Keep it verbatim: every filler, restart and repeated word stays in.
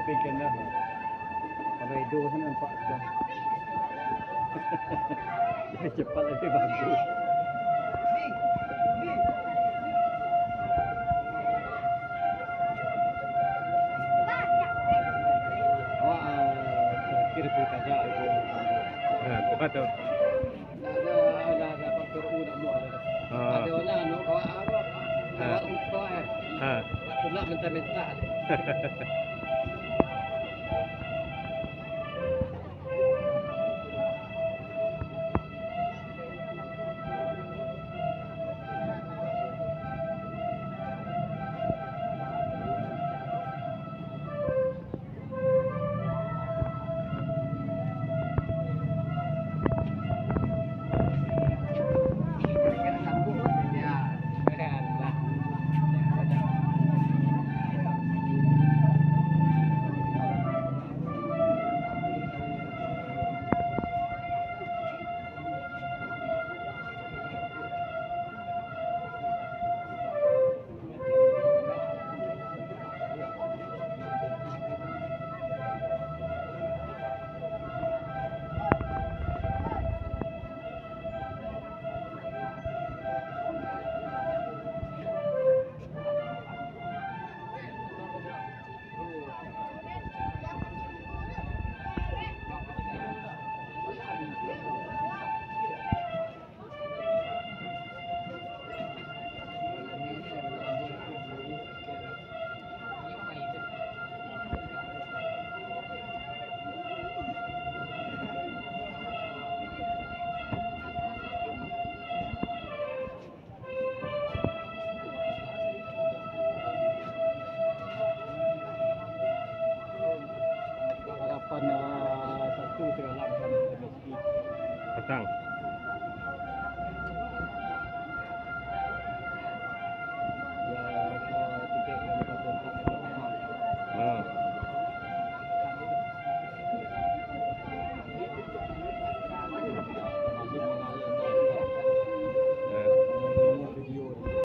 Ikan dah. Kalau Edo kan nampak sudah. Cepat lebih bagus. Awak, ah, terakhir pun kada itu. Nah, cepat tu. Ndak ado, ndak ado faktor u nak buat. Ah. Ado lah, anu, kawak, kawak, ah, kawak lupa, eh. Ah. Nak tulak mentah-mentah. Harapan, ah, satu segala macam M S P. Patang.